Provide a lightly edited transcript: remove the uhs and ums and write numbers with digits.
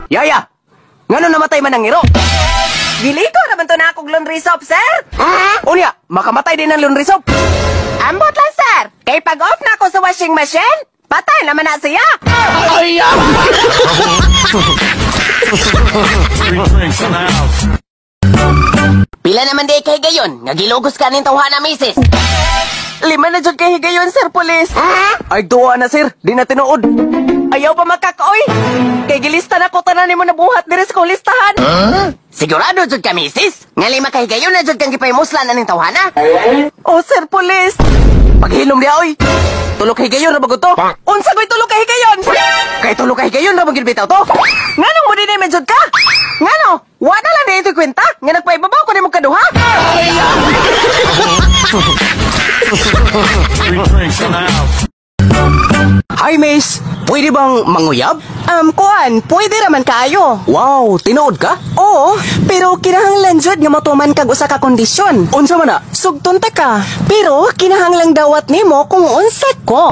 Yaya, ngano namatay man ang iro? Giliko naman to na akong laundry soap, sir. Unya, makamatay din ang laundry soap. Ambot lang, sir. Kay pag off na ako sa washing machine, patay naman na siya. Ay, Free drinks in the house. Pila naman di kay gayon, nga gilugos ka ning tawhana, misis? 5 na jud kay higayon, sir police. Ay, duwa na, sir, di na tinuod. Ayaw pa makakoy. Kay gilista na ko tanan nimo nabuhat diri sa kong listahan. Sigurado jud ka, misis? Nga 5 ka higayon na jud kang gipahimuslan aning tawhana? Oh, sir police. Paghilom niya, oy. 3 ka higayon ra bagod to. Unsa koy 3 ka higayon? Kay 3 ka higayon ra magid bitaw to. Nganong mo dinhi man jud ka? Ngano? Wa na lang dito kwenta nga nagpaibabaw ko nimo kaduha. Free drinks in the house. Hi, miss. Pwede bang manguyab? Kuan, pwede raman kaayo. Wow, tinuod ka? Oo, pero kinahanglan jud nga motuman kag usa ka kondisyon. Unsa man na? Sugton ta ka, pero kinahanglang dawat nimo kung unsa ko.